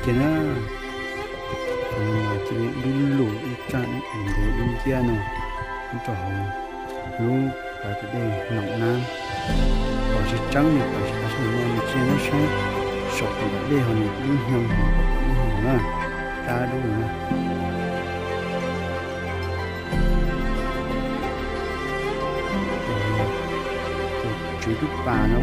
kiag na. Cia li dub lug ib tsaj ntev dub nciab no nyob rau hauv lub pas dej Noom Nab. Pom tsis tseeb li, pom tsis tseeb li no nws tsis nyob sab saum tus dej ho nws dub hnyoo, dub hnyoo na, dab dub na. Tus tswv lub pas no.